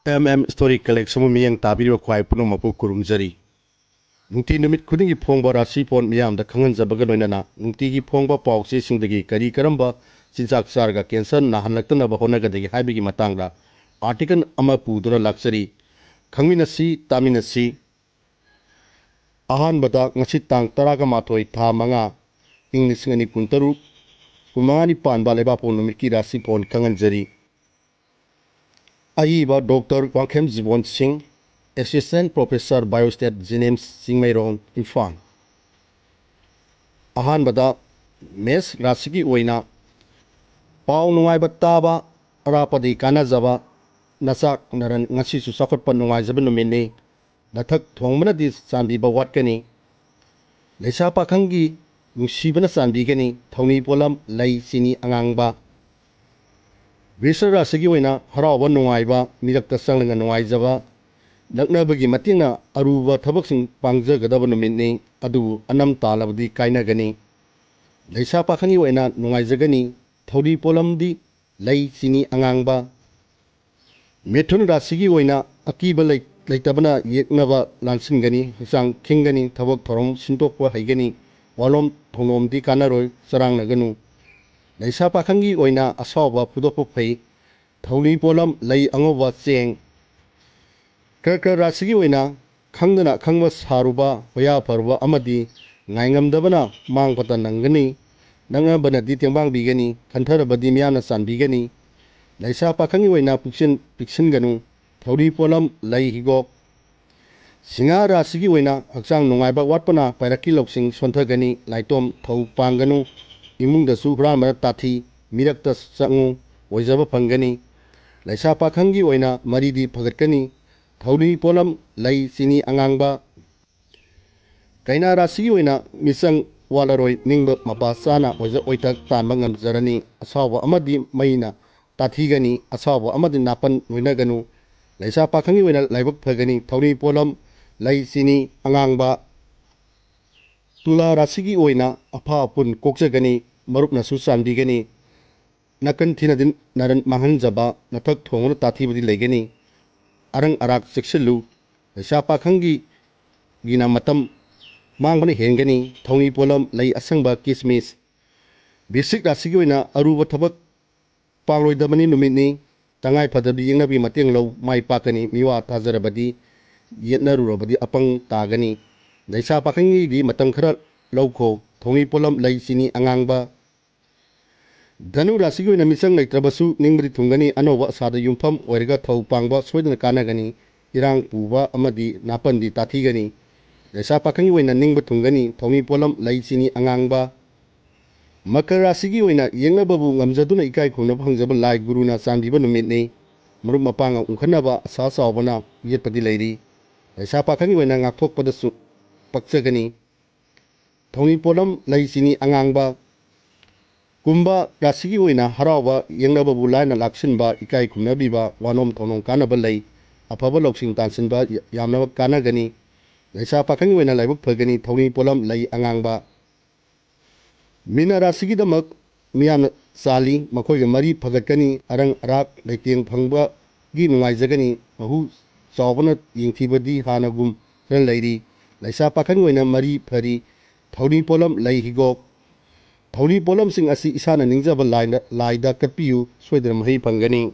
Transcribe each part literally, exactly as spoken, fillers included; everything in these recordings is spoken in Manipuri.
ꯑꯦꯝ ꯑꯦꯝ ꯁ꯭ꯇꯣꯔꯤ ꯀꯂꯦꯛꯁꯟꯕꯨ ꯃꯤꯠꯌꯦꯡ ꯇꯥꯕꯤꯔꯤꯕ ꯈ꯭ꯋꯥꯏ ꯄꯨꯝꯅꯃꯛꯄꯨ ꯈꯨꯔꯨꯝꯖꯔꯤ꯫ ꯅꯨꯡꯇꯤ ꯅꯨꯃꯤꯠ ꯈꯨꯗꯤꯡꯒꯤ ꯐꯣꯡꯕ ꯔꯥꯁꯤ ꯐꯣꯟ ꯃꯤꯌꯥꯝꯗ ꯈꯪꯍꯟꯖꯕꯒ ꯂꯣꯏꯅꯅ ꯅꯨꯡꯇꯤꯒꯤ ꯐꯣꯡꯕ ꯄꯥꯎ ꯆꯦꯁꯤꯡꯗꯒꯤ ꯀꯔꯤ ꯀꯔꯝꯕ ꯆꯤꯟꯖꯥꯛ ꯆꯥꯔꯒ ꯀꯦꯟꯁꯔ ꯅꯥꯍꯜꯂꯛꯇꯅꯕ ꯍꯣꯠꯅꯒꯗꯒꯦ ꯍꯥꯏꯕꯒꯤ ꯃꯇꯥꯡꯗ ꯑꯥꯔꯇꯤꯀꯜ ꯑꯃ ꯄꯨꯗꯨꯅ ꯂꯥꯛꯆꯔꯤ꯫ ꯈꯪꯃꯤꯟꯅꯁꯤ, ꯇꯥꯃꯤꯟꯅꯁꯤ꯫ ꯑꯍꯥꯟꯕꯗ ꯉꯁꯤ ꯇꯥꯡ ꯇꯔꯥꯒ ꯃꯥꯊꯣꯏ, ꯊꯥ ꯃꯉꯥ, ꯏꯪ ꯂꯤꯁꯤꯡ ꯑꯅꯤ ꯀꯨꯟꯇꯔꯨꯛ, ꯀꯨꯟꯃꯉꯥꯅꯤ ꯄꯥꯟꯕ ꯂꯩꯕꯥꯛꯄꯣꯛꯄ ꯅꯨꯃꯤꯠꯀꯤ ꯔꯥꯁꯤ ꯐꯣꯟ ꯈꯪꯍꯟꯖꯔꯤ꯫ ꯑꯏꯕ ꯗꯣꯛꯇꯔ ꯋꯥꯡꯈꯦꯝ ꯖꯤꯕꯣꯟ ꯁꯤꯡ, ꯑꯦꯁꯤꯁꯇꯦꯟ ꯄ꯭ꯔꯣꯐꯦꯁꯔ ꯕꯥꯏꯑꯣꯁꯇꯦꯠ, ꯖꯤꯅꯤꯝꯁ, ꯆꯤꯡꯃꯩꯔꯣꯡ, ꯏꯝꯐꯥꯜ꯫ ꯑꯍꯥꯟꯕꯗ ꯃꯦꯁ ꯔꯥꯁꯤꯒꯤ ꯑꯣꯏꯅ ꯄꯥꯎ ꯅꯨꯡꯉꯥꯏꯕ ꯇꯥꯕ, ꯑꯔꯥꯞꯄꯗꯤ ꯀꯥꯟꯅꯖꯕ, ꯅꯆꯥꯛ ꯅꯔꯟ ꯉꯁꯤꯁꯨ ꯆꯥꯎꯈꯠꯄ ꯅꯨꯡꯉꯥꯏꯖꯕ ꯅꯨꯃꯤꯠꯅꯤ꯫ ꯅꯊꯛ ꯊꯣꯡꯕꯅꯗꯤ ꯆꯥꯟꯕꯤꯕ ꯋꯥꯠꯀꯅꯤ꯫ ꯂꯩꯁꯥ ꯄꯥꯈꯪꯒꯤ ꯅꯨꯡꯁꯤꯕꯅ ꯆꯥꯟꯕꯤꯒꯅꯤ꯫ ꯊꯧꯅꯤ ꯄꯣꯠꯂꯝ, ꯂꯩ, ꯆꯤꯅꯤ ꯑꯉꯥꯡꯕ꯫ ꯕ꯭ꯔꯤꯁ ꯔꯥꯁꯤꯒꯤ ꯑꯣꯏꯅ ꯍꯔꯥꯎꯕ ꯅꯨꯡꯉꯥꯏꯕ, ꯃꯤꯔꯛꯇ ꯆꯪꯂꯒ ꯅꯨꯡꯉꯥꯏꯖꯕ, ꯅꯛꯅꯕꯒꯤ ꯃꯇꯦꯡꯅ ꯑꯔꯨꯕ ꯊꯕꯛꯁꯤꯡ ꯄꯥꯡꯖꯒꯗꯕ ꯅꯨꯃꯤꯠꯅꯤ, ꯑꯗꯨꯕꯨ ꯑꯅꯝ ꯇꯥꯜꯂꯕꯗꯤ ꯀꯥꯏꯅꯒꯅꯤ꯫ ꯂꯩꯁꯥ ꯄꯥꯈꯪꯒꯤ ꯑꯣꯏꯅ ꯅꯨꯡꯉꯥꯏꯖꯒꯅꯤ꯫ ꯊꯧꯔꯤ ꯄꯣꯠꯂꯝꯗꯤ ꯂꯩ, ꯆꯤꯅꯤ ꯑꯉꯥꯡꯕ꯫ ꯃꯤꯊꯨꯟ ꯔꯥꯁꯤꯒꯤ ꯑꯣꯏꯅ ꯑꯀꯤꯕ ꯂꯩ-, ꯂꯩꯇꯕꯅ ꯌꯦꯛꯅꯕ ꯂꯥꯟꯁꯤꯟꯒꯅꯤ, ꯍꯛꯆꯥꯡ ꯈꯤꯡꯒꯅꯤ, ꯊꯕꯛ ꯊꯧꯔꯝ ꯁꯤꯟꯗꯣꯛꯄ ꯍꯩꯒꯅꯤ, ꯋꯥꯂꯣꯝ ꯊꯧꯅꯣꯝꯗꯤ ꯀꯥꯟꯅꯔꯣꯏ, ꯆꯔꯥꯡꯅꯒꯅꯨ꯫ ꯂꯩꯁꯥ ꯄꯥꯈꯪꯒꯤ ꯑꯣꯏꯅ ꯑꯁꯥꯎꯕ ꯐꯨꯗꯣꯛꯄ ꯐꯩ, ꯊꯧꯔꯤ ꯄꯣꯠꯂꯝ ꯂꯩ ꯑꯉꯧꯕ ꯆꯦꯡ꯫ ꯀꯔꯀ ꯔꯥꯁꯤꯒꯤ ꯑꯣꯏꯅ ꯈꯪꯗꯅ ꯑꯈꯪꯕ ꯁꯥꯔꯨꯕ, ꯍꯣꯌꯥ ꯐꯔꯨꯕ ꯑꯃꯗꯤ ꯉꯥꯏꯉꯝꯗꯕꯅ ꯃꯥꯡ ꯄꯇꯥ ꯅꯪꯒꯅꯤ꯫ ꯅꯛꯅꯕꯅꯗꯤ ꯇꯦꯡꯕꯥꯡꯕꯤꯒꯅꯤ, ꯈꯟꯊꯔꯕꯗꯤ ꯃꯤꯌꯥꯝꯅ ꯆꯥꯟꯕꯤꯒꯅꯤ꯫ ꯂꯩꯁꯥ ꯄꯥꯈꯪꯒꯤ ꯑꯣꯏꯅ ꯄꯨꯛꯁꯤꯟ ꯄꯤꯛꯁꯤꯟꯒꯅꯨ꯫ ꯊꯧꯔꯤ ꯄꯣꯠꯂꯝ ꯂꯩ ꯍꯤꯒꯣꯛ꯫ ꯁꯤꯡꯍꯥ ꯔꯥꯁꯤꯒꯤ ꯑꯣꯏꯅ ꯍꯛꯆꯥꯡ ꯅꯨꯡꯉꯥꯏꯕ ꯋꯥꯠꯄꯅ ꯄꯥꯏꯔꯛꯀꯤ ꯂꯧꯁꯤꯡ ꯁꯣꯟꯊꯒꯅꯤ, ꯂꯥꯏꯇꯣꯝ ꯊꯧ ꯄꯥꯡꯒꯅꯨ, ꯏꯃꯨꯡꯗꯁꯨ ꯍꯨꯔꯥꯟꯕꯅ ꯇꯥꯊꯤ, ꯃꯤꯔꯛꯇ ꯆꯪꯉꯨ, ꯑꯣꯏꯖꯕ ꯐꯪꯒꯅꯤ꯫ ꯂꯩꯁꯥ ꯄꯥꯈꯪꯒꯤ ꯑꯣꯏꯅ ꯃꯔꯤꯗꯤ ꯐꯒꯠꯀꯅꯤ, ꯊꯧꯔꯤ ꯄꯣꯠꯂꯝ ꯂꯩ ꯆꯤꯅꯤ ꯑꯉꯥꯡꯕ꯫ ꯀꯩꯅꯥ ꯔꯥꯁꯤꯒꯤ ꯑꯣꯏꯅ ꯃꯤꯆꯪ ꯋꯥꯠꯂꯔꯣꯏ, ꯅꯤꯡꯕ ꯃꯄꯥ ꯆꯥꯅ ꯑꯣꯏꯖ ꯑꯣꯏꯊꯛ ꯇꯥꯟꯕ ꯉꯝꯖꯔꯅꯤ꯫ ꯑꯁꯥꯎꯕ ꯑꯃꯗꯤ ꯃꯩꯅ ꯇꯥꯊꯤꯒꯅꯤ, ꯑꯁꯥꯎꯕ ꯑꯃꯗꯤ ꯅꯥꯄꯟ ꯂꯣꯏꯅꯒꯅꯨ꯫ ꯂꯩꯁꯥ ꯄꯥꯈꯪꯒꯤ ꯑꯣꯏꯅ ꯂꯥꯏꯕꯛ ꯐꯒꯅꯤ, ꯊꯧꯔꯤ ꯄꯣꯠꯂꯝ ꯂꯩ ꯆꯤꯅꯤ ꯑꯉꯥꯡꯕ꯫ ꯇꯨꯂꯥ ꯔꯥꯁꯤꯒꯤ ꯑꯣꯏꯅ ꯑꯐ ꯑꯄꯨꯟ ꯀꯣꯛꯆꯒꯅꯤ, ꯃꯔꯨꯞꯅꯁꯨ ꯆꯥꯟꯕꯤꯒꯅꯤ꯫ ꯅꯥꯀꯟ ꯊꯤꯅꯗꯤ ꯅꯔꯟ ꯃꯥꯡꯍꯟꯖꯕ, ꯅꯊꯛ ꯊꯣꯡꯕꯅ ꯇꯥꯊꯤꯕꯗꯤ ꯂꯩꯒꯅꯤ꯫ ꯑꯔꯪ ꯑꯔꯥꯛ ꯆꯦꯛꯁꯤꯜꯂꯨ꯫ ꯂꯩꯁꯥ ꯄꯥꯈꯪꯒꯤ ꯒꯤꯅ ꯃꯇꯝ ꯃꯥꯡꯕꯅ ꯍꯦꯟꯒꯅꯤ꯫ ꯊꯧꯅꯤ ꯄꯣꯠꯂꯝ, ꯂꯩ ꯑꯁꯪꯕ, ꯀꯤꯁꯃꯤꯁ꯫ ꯕꯤꯁꯤꯛ ꯔꯥꯁꯤꯒꯤ ꯑꯣꯏꯅ ꯑꯔꯨꯕ ꯊꯕꯛ ꯄꯥꯡꯂꯣꯏꯗꯕꯅꯤ ꯅꯨꯃꯤꯠꯅꯤ꯫ ꯇꯉꯥꯏ ꯐꯗꯕꯗꯤ ꯌꯦꯛꯅꯕꯤ ꯃꯇꯦꯡ ꯂꯧ, ꯃꯥꯏ ꯄꯥꯛꯀꯅꯤ꯫ ꯃꯤꯋꯥ ꯊꯥꯖꯔꯕꯗꯤ, ꯌꯦꯠꯅꯔꯨꯔꯕꯗꯤ ꯑꯄꯪ ꯇꯥꯒꯅꯤ꯫ ꯂꯩꯁꯥ ꯄꯥꯈꯪꯒꯤꯗꯤ ꯃꯇꯝ ꯈꯔ ꯂꯧꯈꯣ꯫ ꯊꯧꯅꯤ ꯄꯣꯠꯂꯝ, ꯂꯩ, ꯆꯤꯅꯤ ꯑꯉꯥꯡꯕ꯫ ꯙꯅꯨ ꯔꯥꯁꯤꯒꯤ ꯑꯣꯏꯅ ꯃꯤꯆꯪ ꯂꯩꯇ꯭ꯔꯕꯁꯨ ꯅꯤꯡꯕꯗꯤ ꯊꯨꯡꯒꯅꯤ꯫ ꯑꯅꯧꯕ ꯑꯁꯥꯗ ꯌꯨꯝꯐꯝ ꯑꯣꯏꯔꯒ ꯊꯧ ꯄꯥꯡꯕ ꯁꯣꯏꯗꯅ ꯀꯥꯟꯅꯒꯅꯤ꯫ ꯏꯔꯥꯡ ꯄꯨꯕ ꯑꯃꯗꯤ ꯅꯥꯄꯟꯗꯤ ꯇꯥꯊꯤꯒꯅꯤ꯫ ꯂꯩꯁꯥ ꯄꯥꯈꯪꯒꯤ ꯑꯣꯏꯅ ꯅꯤꯡꯕ ꯊꯨꯡꯒꯅꯤ꯫ ꯊꯧꯅꯤ ꯄꯣꯠꯂꯝ, ꯂꯩ, ꯆꯤꯅꯤ ꯑꯉꯥꯡꯕ꯫ ꯃꯀꯔ ꯔꯥꯁꯤꯒꯤ ꯑꯣꯏꯅ ꯌꯦꯛꯅꯕꯕꯨ ꯉꯝꯖꯗꯨꯅ ꯏꯀꯥꯏ ꯈꯨꯝꯅꯕ ꯐꯪꯖꯕ ꯂꯥꯏ ꯒꯨꯔꯨꯅ ꯆꯥꯟꯕꯤꯕ ꯅꯨꯃꯤꯠꯅꯤ꯫ ꯃꯔꯨꯞ ꯃꯄꯥꯡꯒ ꯎꯅꯈꯠꯅꯕ ꯑꯁꯥ ꯆꯥꯎꯕꯅ ꯌꯦꯠꯄꯗꯤ ꯂꯩꯔꯤ꯫ ꯂꯩꯁꯥ ꯄꯥꯈꯪꯒꯤ ꯑꯣꯏꯅ ꯉꯥꯛꯊꯣꯛꯄꯗꯁꯨ ꯄꯛꯆꯒꯅꯤ꯫ ꯊꯧꯅꯤ ꯄꯣꯠꯂꯝ, ꯂꯩ, ꯆꯤꯅꯤ ꯑꯉꯥꯡꯕ꯫ ꯀꯨꯝꯚ ꯔꯥꯁꯤꯒꯤ ꯑꯣꯏꯅ ꯍꯔꯥꯎꯕ ꯌꯦꯡꯅꯕꯕꯨ ꯂꯥꯏꯅ ꯂꯥꯛꯁꯤꯟꯕ, ꯏꯀꯥꯏ ꯈꯨꯝꯅꯕꯤꯕ, ꯋꯥꯅꯣꯝ ꯊꯧꯅꯣꯝ ꯀꯥꯟꯅꯕ ꯂꯩ꯫ ꯑꯐꯕ ꯂꯧꯁꯤꯡ ꯇꯥꯟꯁꯤꯟꯕ ꯌꯥꯝꯅ ꯀꯥꯟꯅꯒꯅꯤ꯫ ꯂꯩꯁꯥ ꯄꯥꯈꯪꯒꯤ ꯑꯣꯏꯅ ꯂꯥꯏꯕꯛ ꯐꯒꯅꯤ꯫ ꯊꯧꯅꯤ ꯄꯣꯠꯂꯝ, ꯂꯩ ꯑꯉꯥꯡꯕ꯫ ꯃꯤꯅ ꯔꯥꯁꯤꯒꯤꯗꯃꯛ ꯃꯤꯌꯥꯝꯅ ꯆꯥꯜꯂꯤ꯫ ꯃꯈꯣꯏꯒ ꯃꯔꯤ ꯐꯒꯠꯀꯅꯤ꯫ ꯑꯔꯪ ꯑꯔꯥꯛ ꯂꯩꯇꯦꯡ ꯐꯪꯕꯒꯤ ꯅꯨꯡꯉꯥꯏꯖꯒꯅꯤ꯫ ꯃꯍꯨ ꯆꯥꯎꯕꯅ ꯌꯦꯡꯊꯤꯕꯗꯤ ꯍꯥꯟꯅꯒꯨꯝ ꯈꯔ ꯂꯩꯔꯤ꯫ ꯂꯩꯁꯥ ꯄꯥꯈꯪꯒꯤ ꯑꯣꯏꯅ ꯃꯔꯤ ꯐꯔꯤ꯫ ꯊꯧꯔꯤ ꯄꯣꯠꯂꯝ, ꯂꯩ, ꯍꯤꯒꯣꯛ꯫ ꯊꯧꯔꯤ ꯄꯣꯠꯂꯝꯁꯤꯡ ꯑꯁꯤ ꯏꯁꯥꯅ ꯅꯤꯡꯖꯕ ꯂꯥꯏꯗ, ꯂꯥꯏꯗ ꯀꯠꯄꯤꯌꯨ, ꯁꯣꯏꯗꯅ ꯃꯍꯩ ꯐꯪꯒꯅꯤ꯫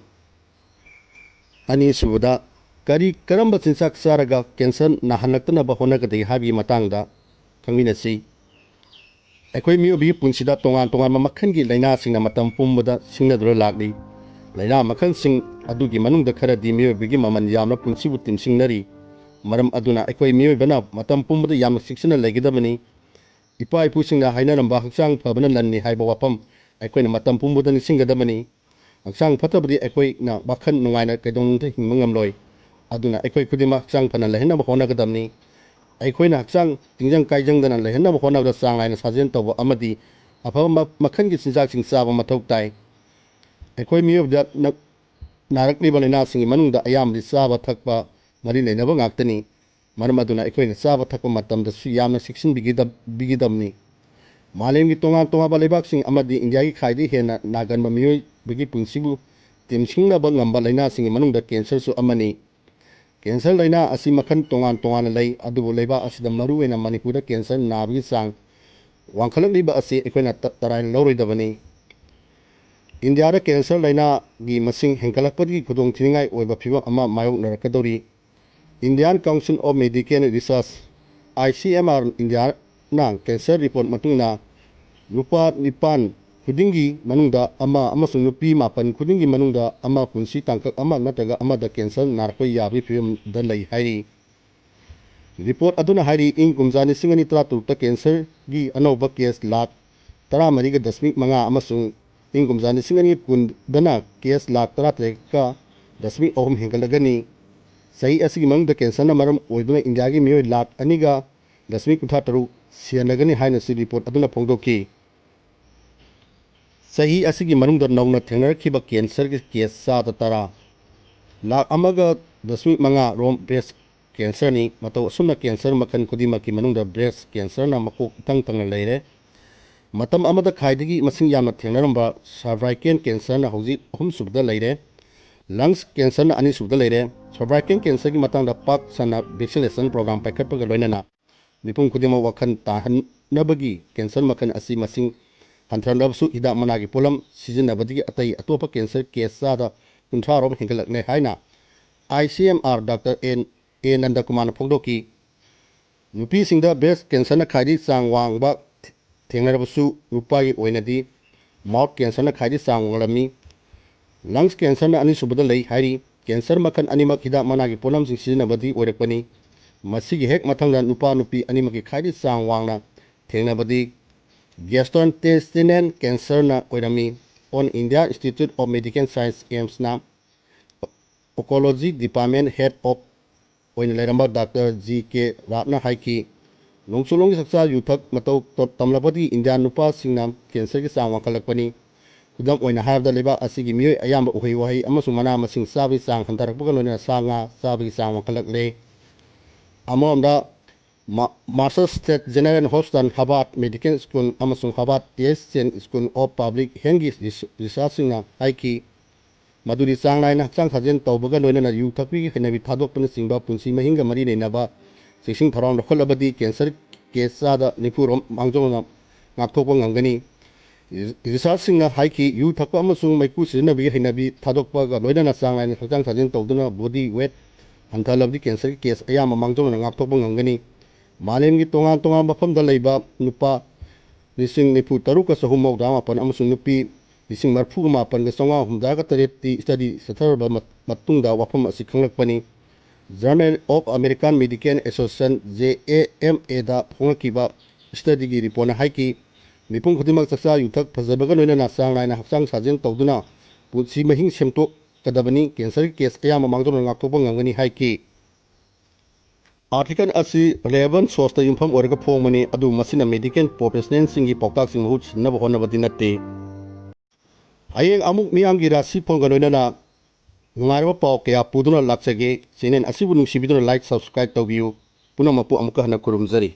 ꯑꯅꯤꯁꯨꯕꯗ, ꯀꯔꯤ, ꯀꯔꯝꯕ ꯆꯤꯟꯖꯥꯛ ꯆꯥꯔꯒ ꯀꯦꯟꯁꯔ ꯅꯥꯍꯜꯂꯛꯇꯅꯕ ꯍꯣꯠꯅꯒꯗꯒꯦ ꯍꯥꯏꯕꯒꯤ ꯃꯇꯥꯡꯗ ꯈꯪꯃꯤꯟꯅꯁꯤ꯫ ꯑꯩꯈꯣꯏ ꯃꯤꯑꯣꯏꯕꯒꯤ ꯄꯨꯟꯁꯤꯗ ꯇꯣꯉꯥꯟ ꯇꯣꯉꯥꯟꯕ ꯃꯈꯜꯒꯤ ꯂꯥꯏꯅꯥꯁꯤꯡꯅ ꯃꯇꯝ ꯄꯨꯝꯕꯗ ꯁꯤꯡꯅꯗꯨꯅ ꯂꯥꯛꯂꯤ꯫ ꯂꯥꯏꯅꯥ ꯃꯈꯜꯁꯤꯡ ꯑꯗꯨꯒꯤ ꯃꯅꯨꯡꯗ ꯈꯔꯗꯤ ꯃꯤꯑꯣꯏꯕꯒꯤ ꯃꯃꯜ ꯌꯥꯝꯅ ꯄꯨꯟꯁꯤꯕꯨ ꯇꯤꯝꯁꯤꯡꯅꯔꯤ꯫ ꯃꯔꯝ ꯑꯗꯨꯅ ꯑꯩꯈꯣꯏ ꯃꯤꯑꯣꯏꯕꯅ ꯃꯇꯝ ꯄꯨꯝꯕꯗ ꯌꯥꯝꯅ ꯆꯦꯛꯁꯤꯟꯅ ꯂꯩꯒꯗꯕꯅꯤ꯫ ꯏꯄꯥ ꯏꯄꯨꯁꯤꯡꯅ ꯍꯥꯏꯅꯔꯝꯕ "ꯍꯛꯆꯥꯡ ꯐꯕꯅ ꯂꯟꯅꯤ" ꯍꯥꯏꯕ ꯋꯥꯐꯝ ꯑꯩꯈꯣꯏꯅ ꯃꯇꯝ ꯄꯨꯝꯕꯗ ꯅꯤꯡꯁꯤꯡꯒꯗꯕꯅꯤ꯫ ꯍꯛꯆꯥꯡ ꯐꯠꯇꯕꯗꯤ ꯑꯩꯈꯣꯏꯅ ꯋꯥꯈꯜ ꯅꯨꯡꯉꯥꯏꯅ ꯀꯩꯗꯧꯅꯨꯡꯗ ꯍꯤꯡꯕ ꯉꯝꯂꯣꯏ꯫ ꯑꯗꯨꯅ ꯑꯩꯈꯣꯏ ꯈꯨꯗꯤꯡꯃꯛ ꯍꯛꯆꯥꯡ ꯐꯅ ꯂꯩꯍꯟꯅꯕ ꯍꯣꯠꯅꯒꯗꯕꯅꯤ꯫ ꯑꯩꯈꯣꯏꯅ ꯍꯛꯆꯥꯡ ꯇꯤꯡꯖꯪ ꯀꯥꯏꯖꯪꯗꯅ ꯂꯩꯍꯟꯅꯕ ꯍꯣꯠꯅꯕꯗ ꯆꯥꯡ ꯅꯥꯏꯅ ꯁꯥꯖꯦꯜ ꯇꯧꯕ ꯑꯃꯗꯤ ꯑꯐꯕ ꯃ-, ꯃꯈꯜꯒꯤ ꯆꯤꯟꯖꯥꯛꯁꯤꯡ ꯆꯥꯕ ꯃꯊꯧ ꯇꯥꯏ꯫ ꯑꯩꯈꯣꯏ ꯃꯤꯑꯣꯏꯕꯗ ꯅ-, ꯅꯥꯔꯛꯂꯤꯕ ꯂꯥꯏꯅꯥꯁꯤꯡꯒꯤ ꯃꯅꯨꯡꯗ ꯑꯌꯥꯝꯕꯗꯤ ꯆꯥꯕ ꯊꯛꯄ ꯃꯔꯤ ꯂꯩꯅꯕ ꯉꯥꯛꯇꯅꯤ꯫ ꯃꯔꯝ ꯑꯗꯨꯅ ꯑꯩꯈꯣꯏꯅ ꯆꯥꯕ ꯊꯛꯄ ꯃꯇꯝꯗꯁꯨ ꯌꯥꯝꯅ ꯆꯦꯛꯁꯤꯟꯕꯤꯒꯗ-, ꯕꯤꯒꯗꯕꯅꯤ꯫ ꯃꯥꯂꯦꯝꯒꯤ ꯇꯣꯉꯥꯟ ꯇꯣꯉꯥꯟꯕ ꯂꯩꯕꯥꯛꯁꯤꯡ ꯑꯃꯗꯤ ꯏꯟꯗꯤꯌꯥꯒꯤ ꯈ꯭ꯋꯥꯏꯗꯒꯤ ꯍꯦꯟꯅ ꯅꯥꯒꯟꯕ ꯃꯤꯑꯣꯏꯕꯒꯤ ꯄꯨꯟꯁꯤꯕꯨ ꯇꯦꯝꯁꯤꯡꯅꯕ ꯉꯝꯕ ꯂꯥꯏꯅꯥꯁꯤꯡꯒꯤ ꯃꯅꯨꯡꯗ ꯀꯦꯟꯁꯔꯁꯨ ꯑꯃꯅꯤ꯫ ꯀꯦꯟꯁꯔ ꯂꯥꯏꯅꯥ ꯑꯁꯤ ꯃꯈꯜ ꯇꯣꯉꯥꯟ ꯇꯣꯉꯥꯟꯅ ꯂꯩ, ꯑꯗꯨꯕꯨ ꯂꯩꯕꯥꯛ ꯑꯁꯤꯗ ꯃꯔꯨꯑꯣꯏꯅ ꯃꯅꯤꯄꯨꯔꯗ ꯀꯦꯟꯁꯔ ꯅꯥꯕꯒꯤ ꯆꯥꯡ ꯋꯥꯡꯈꯠꯂꯛꯂꯤꯕ ꯑꯁꯤ ꯑꯩꯈꯣꯏꯅ ꯇ-, ꯇꯔꯥꯏꯅ ꯂꯧꯔꯣꯏꯗꯕꯅꯤ꯫ ꯏꯟꯗꯤꯌꯥꯗ ꯀꯦꯟꯁꯔ ꯂꯥꯏꯅꯥꯒꯤ ꯃꯁꯤꯡ ꯍꯦꯟꯒꯠꯂꯛꯄꯒꯤ ꯈꯨꯗꯣꯡꯊꯤꯅꯤꯡꯉꯥꯏ ꯑꯣꯏꯕ ꯐꯤꯕꯝ ꯑꯃ ꯃꯥꯌꯣꯛꯅꯔꯛꯀꯗꯧꯔꯤ꯫ Indian Council of Medical Research, I C M R, Indian cancer report ꯃꯇꯨꯡ ꯏꯟꯅ ꯅꯨꯄꯥ ꯅꯤꯄꯥꯟ ꯈꯨꯗꯤꯡꯒꯤ ꯃꯅꯨꯡꯗ ꯑꯃ ꯑꯃꯁꯨꯡ ꯅꯨꯄꯤ ꯃꯥꯄꯟ ꯈꯨꯗꯤꯡꯒꯤ ꯃꯅꯨꯡꯗ ꯑꯃ ꯄꯨꯟꯁꯤ ꯇꯥꯡꯀꯛ ꯑꯃ ꯅꯠꯇ꯭ꯔꯒ ꯑꯃꯗ ꯀꯦꯟꯁꯔ ꯅꯥꯔꯛꯄ ꯌꯥꯕꯒꯤ ꯐꯤꯕꯝꯗ ꯂꯩ ꯍꯥꯏꯔꯤ꯫ ꯔꯤꯄꯣꯔꯠ ꯑꯗꯨꯅ ꯍꯥꯏꯔꯤ, ꯏꯪ ꯀꯨꯝꯖꯥ ꯂꯤꯁꯤꯡ ꯑꯅꯤ ꯇꯔꯥꯇꯔꯨꯛꯇ ꯀꯦꯟꯁꯔꯒꯤ ꯑꯅꯧꯕ ꯀꯦꯁ ꯂꯥꯈ ꯇꯔꯥꯃꯔꯤꯒ ꯗꯁꯃꯤꯛ ꯃꯉꯥ ꯑꯃꯁꯨꯡ ꯏꯪ ꯀꯨꯝꯖꯥ ꯂꯤꯁꯤꯡ ꯑꯅꯤ ꯀꯨꯟꯗꯅ ꯀꯦꯁ ꯂꯥꯈ ꯇꯔꯥꯇꯔꯦꯠꯀ ꯗꯁꯃꯤꯛ ꯑꯍꯨꯝ ꯍꯦꯟꯒꯠꯂꯒꯅꯤ꯫ ꯆꯍꯤ ꯑꯁꯤꯒꯤ ꯃꯅꯨꯡꯗ ꯀꯦꯟꯁꯔꯅ ꯃꯔꯝ ꯑꯣꯏꯗꯨꯅ ꯏꯟꯗꯤꯌꯥꯒꯤ ꯃꯤꯑꯣꯏ ꯂꯥꯈ ꯑꯅꯤꯒ ꯗꯁꯃꯤꯛ ꯀꯨꯟꯊ꯭ꯔꯥ ꯇꯔꯨꯛ ꯁꯤꯍꯜꯂꯒꯅꯤ ꯍꯥꯏꯅꯁꯨ ꯔꯤꯄꯣꯔꯠ ꯑꯗꯨꯅ ꯐꯣꯡꯗꯣꯛꯈꯤ꯫ ꯆꯍꯤ ꯑꯁꯤꯒꯤ ꯃꯅꯨꯡꯗ ꯅꯧꯅ ꯊꯦꯡꯅꯔꯛꯈꯤꯕ ꯀꯦꯟꯁꯔꯒꯤ ꯀꯦꯁ ꯆꯥꯗ ꯇꯔꯥ, ꯂꯥꯈ ꯑꯃꯒ ꯗꯁꯃꯤꯛ ꯃꯉꯥ ꯔꯣꯝ ꯕ꯭ꯔꯦꯁ ꯀꯦꯟꯁꯔꯅꯤ꯫ ꯃꯇꯧ ꯑꯁꯨꯝꯅ ꯀꯦꯟꯁꯔ ꯃꯈꯜ ꯈꯨꯗꯤꯡꯃꯛꯀꯤ ꯃꯅꯨꯡꯗ ꯕ꯭ꯔꯦꯁ ꯀꯦꯟꯁꯔꯅ ꯃꯀꯣꯛ ꯏꯊꯪ ꯊꯪꯅ ꯂꯩꯔꯦ꯫ ꯃꯇꯝ ꯑꯃꯗ ꯈ꯭ꯋꯥꯏꯗꯒꯤ ꯃꯁꯤꯡ ꯌꯥꯝꯅ ꯊꯦꯡꯅꯔꯝꯕ ꯁꯔꯚꯥꯏꯀꯦꯜ ꯀꯦꯟꯁꯔꯅ ꯍꯧꯖꯤꯛ ꯑꯍꯨꯝꯁꯨꯕꯗ ꯂꯩꯔꯦ꯫ ꯂꯪꯁ ꯀꯦꯟꯁꯔꯅ ꯑꯅꯤꯁꯨꯕꯗ ꯂꯩꯔꯦ꯫ ꯁꯔꯚꯥꯏꯀꯦꯜ ꯀꯦꯟꯁꯔꯒꯤ ꯃꯇꯥꯡꯗ ꯄꯥꯛ ꯁꯟꯅ ꯚꯦꯛꯁꯤꯅꯦꯁꯟ ꯄ꯭ꯔꯣꯒ꯭ꯔꯥꯝ ꯄꯥꯏꯈꯠꯄꯒ ꯂꯣꯏꯅꯅ ꯃꯤꯄꯨꯝ ꯈꯨꯗꯤꯡꯃꯛ ꯋꯥꯈꯜ ꯇꯥꯍꯟꯅꯕꯒꯤ ꯀꯦꯟꯁꯔ ꯃꯈꯜ ꯑꯁꯤ ꯃꯁꯤꯡ ꯍꯟꯊꯔꯛꯂꯕꯁꯨ ꯍꯤꯗꯥꯛ ꯃꯅꯥꯒꯤ ꯄꯣꯠꯂꯝ ꯁꯤꯖꯤꯟꯅꯕꯗꯒꯤ ꯑꯇꯩ ꯑꯇꯣꯞꯄ ꯀꯦꯟꯁꯔ ꯀꯦꯁ ꯆꯥꯗ ꯀꯨꯟꯊ꯭ꯔꯥ ꯔꯣꯝ ꯍꯦꯟꯒꯠꯂꯛꯂꯦ ꯍꯥꯏꯅ I C M R Doctor N A Nandakumarꯅ ꯐꯣꯡꯗꯣꯛꯈꯤ꯫ ꯅꯨꯄꯤꯁꯤꯡꯗ ꯕ꯭ꯔꯦꯁ ꯀꯦꯟꯁꯔꯅ ꯈ꯭ꯋꯥꯏꯗꯒꯤ ꯆꯥꯡ ꯋꯥꯡꯕ ꯊꯦꯡꯅꯔꯕꯁꯨ ꯅꯨꯄꯥꯒꯤ ꯑꯣꯏꯅꯗꯤ ꯃꯥꯎꯠ ꯀꯦꯟꯁꯔꯅ ꯈ꯭ꯋꯥꯏꯗꯒꯤ ꯆꯥꯡ ꯋꯥꯡꯂꯝꯃꯤ꯫ ꯂꯪꯁ ꯀꯦꯟꯁꯔꯅ ꯑꯅꯤꯁꯨꯕꯗ ꯂꯩ ꯍꯥꯏꯔꯤ꯫ ꯀꯦꯟꯁꯔ ꯃꯈꯜ ꯑꯅꯤꯃꯛ ꯍꯤꯗꯥꯛ ꯃꯅꯥꯒꯤ ꯄꯣꯠꯂꯝꯁꯤꯡ ꯁꯤꯖꯤꯟꯅꯕꯗꯒꯤ ꯑꯣꯏꯔꯛꯄꯅꯤ꯫ ꯃꯁꯤꯒꯤ ꯍꯦꯛ ꯃꯊꯪꯗ ꯅꯨꯄꯥ ꯅꯨꯄꯤ ꯑꯅꯤꯃꯛꯀꯤ ꯈ꯭ꯋꯥꯏꯗꯒꯤ ꯆꯥꯡ ꯋꯥꯡꯅ ꯊꯦꯡꯅꯕꯗꯤ ꯒꯦꯁꯇ꯭ꯔꯣꯏꯟꯇꯦꯁꯇꯤꯅꯦꯜ ꯀꯦꯟꯁꯔꯅ ꯑꯣꯏꯔꯝꯃꯤ꯫ All India Institute of Medical Science, AIIMSꯅ Oncology Department Head of ꯑꯣꯏꯅ ꯂꯩꯔꯝꯕ ꯗꯥꯛꯇꯔ ꯖꯤ ꯀꯦ ꯔꯥꯠꯅ ꯍꯥꯏꯈꯤ, ꯅꯣꯡꯆꯨꯞꯂꯣꯝꯒꯤ ꯆꯥꯛꯆꯥ ꯌꯨꯊꯛ ꯃꯇꯧ ꯇ-, ꯇꯝꯂꯛꯄꯗꯒꯤ ꯏꯟꯗꯤꯌꯥ ꯅꯨꯄꯥꯁꯤꯡꯅ ꯀꯦꯟꯁꯔꯒꯤ ꯆꯥꯡ ꯋꯥꯡꯈꯠꯂꯛꯄꯅꯤ꯫ ꯈꯨꯗꯝ ꯑꯣꯏꯅ ꯍꯥꯏꯔꯕꯗ, ꯂꯩꯕꯥꯛ ꯑꯁꯤꯒꯤ ꯃꯤꯑꯣꯏ ꯑꯌꯥꯝꯕ ꯎꯍꯩ ꯋꯥꯍꯩ ꯑꯃꯁꯨꯡ ꯃꯅꯥ ꯃꯁꯤꯡ ꯆꯥꯕꯒꯤ ꯆꯥꯡ ꯍꯟꯊꯔꯛꯄꯒ ꯂꯣꯏꯅꯅ ꯁꯥ ꯉꯥ ꯆꯥꯕꯒꯤ ꯆꯥꯡ ꯋꯥꯡꯈꯠꯂꯛꯂꯦ꯫ ꯑꯃꯔꯣꯝꯗ, ꯃꯥ-, Marshall State General Hospital, Harvard Medical School ꯑꯃꯁꯨꯡ Harvard Ties Chan School of Public Healthꯒꯤ ꯔꯤꯁ-, ꯔꯤꯁꯔꯆꯁꯤꯡꯅ ꯍꯥꯏꯈꯤ, ꯃꯗꯨꯗꯤ ꯆꯥꯡ ꯅꯥꯏꯅ ꯍꯛꯆꯥꯡ ꯁꯥꯖꯦꯜ ꯇꯧꯕꯒ ꯂꯣꯏꯅꯅ ꯌꯨ ꯊꯛꯄꯒꯤ ꯍꯩꯅꯕꯤ ꯊꯥꯗꯣꯛꯄꯅꯆꯤꯡꯕ ꯄꯨꯟꯁꯤ ꯃꯍꯤꯡꯒ ꯃꯔꯤ ꯂꯩꯅꯕ ꯆꯦꯛꯁꯤꯟ ꯊꯧꯔꯥꯡ ꯂꯧꯈꯠꯂꯕꯗꯤ cancer case ꯆꯥꯗ ꯅꯤꯐꯨ ꯔꯣꯝ ꯃꯥꯡꯖꯧꯅꯅ ꯉꯥꯛꯊꯣꯛꯄ ꯉꯝꯒꯅꯤ꯫ Researchꯁꯤꯡꯅ ꯍꯥꯏꯈꯤ, ꯌꯨ ꯊꯛꯄ ꯑꯃꯁꯨꯡ ꯃꯩꯈꯨ ꯁꯤꯖꯤꯟꯅꯕꯒꯤ ꯍꯩꯅꯕꯤ ꯊꯥꯗꯣꯛꯄꯒ ꯂꯣꯏꯅꯅ ꯆꯥꯡ ꯅꯥꯏꯅ ꯍꯛꯆꯥꯡ ꯁꯥꯖꯦꯜ ꯇꯧꯗꯨꯅ body weight ꯍꯟꯊꯍꯜꯂꯕꯗꯤ cancerꯒꯤ case ꯑꯌꯥꯝꯕ ꯃꯥꯡꯖꯧꯅꯅ ꯉꯥꯛꯊꯣꯛꯄ ꯉꯝꯒꯅꯤ꯫ ꯃꯥꯂꯦꯝꯒꯤ ꯇꯣꯉꯥꯟ ꯇꯣꯉꯥꯟꯕ ꯃꯐꯝꯗ ꯂꯩꯕ ꯅꯨꯄꯥ ꯂꯤꯁꯤꯡ ꯅꯤꯐꯨ ꯇꯔꯨꯛꯀ ꯆꯍꯨꯝ ꯃꯧꯗ꯭ꯔꯥ ꯃꯥꯄꯟ ꯑꯃꯁꯨꯡ ꯅꯨꯄꯤ ꯂꯤꯁꯤꯡ ꯃꯔꯤꯐꯨꯒ ꯃꯥꯄꯟꯒ ꯆꯥꯝꯃꯉꯥ ꯍꯨꯝꯗ꯭ꯔꯥꯒ ꯇꯔꯦꯠꯇꯤ study ꯆꯠꯊꯔꯕ ꯃꯠ-, ꯃꯇꯨꯡꯗ ꯋꯥꯐꯝ ꯑꯁꯤ ꯈꯪꯂꯛꯄꯅꯤ꯫ Journal of American Medical Association, JAMAꯗ ꯐꯣꯡꯂꯛꯈꯤꯕ studyꯒꯤ reportꯅ ꯍꯥꯏꯈꯤ, ꯃꯤꯄꯨꯝ ꯈꯨꯗꯤꯡꯃꯛ ꯆꯥꯛꯆꯥ ꯌꯨꯊꯛ ꯐꯖꯕꯒ ꯂꯣꯏꯅꯅ ꯆꯥꯡ ꯅꯥꯏꯅ ꯍꯛꯆꯥꯡ ꯁꯥꯖꯦꯜ ꯇꯧꯗꯨꯅ ꯄꯨꯟꯁꯤ ꯃꯍꯤꯡ ꯁꯦꯝꯗꯣꯛꯀꯗꯕꯅꯤ, cancerꯒꯤ case ꯑꯌꯥꯝꯕ ꯃꯥꯡꯖꯧꯅꯅ ꯉꯥꯛꯊꯣꯛꯄ ꯉꯝꯒꯅꯤ ꯍꯥꯏꯈꯤ꯫ Article ꯑꯁꯤ relevant sourceꯇ ꯌꯨꯝꯐꯝ ꯑꯣꯏꯔꯒ ꯐꯣꯡꯕꯅꯤ, ꯑꯗꯨꯕꯨ ꯃꯁꯤꯅ medical professionalꯁꯤꯡꯒꯤ ꯄꯥꯎꯇꯥꯛꯁꯤꯡ ꯃꯍꯨꯠ ꯁꯤꯟꯅꯕ ꯍꯣꯠꯅꯕꯗꯤ ꯅꯠꯇꯦ꯫ ꯍꯌꯦꯡ ꯑꯃꯨꯛ ꯃꯤꯌꯥꯝꯒꯤ ꯔꯥꯁꯤꯐꯣꯜꯒ ꯂꯣꯏꯅꯅ ꯅꯨꯡꯉꯥꯏꯔꯕ ꯄꯥꯎ ꯀꯌꯥ ꯄꯨꯗꯨꯅ ꯂꯥꯛꯆꯒꯦ꯫ Channel ꯑꯁꯤꯕꯨ ꯅꯨꯡꯁꯤꯕꯤꯗꯨꯅ like, subscribe ꯇꯧꯕꯤꯌꯨ꯫ ꯄꯨꯝꯅꯃꯛꯄꯨ ꯑꯃꯨꯛꯀ ꯍꯟꯅ ꯈꯨꯔꯨꯝꯖꯔꯤ꯫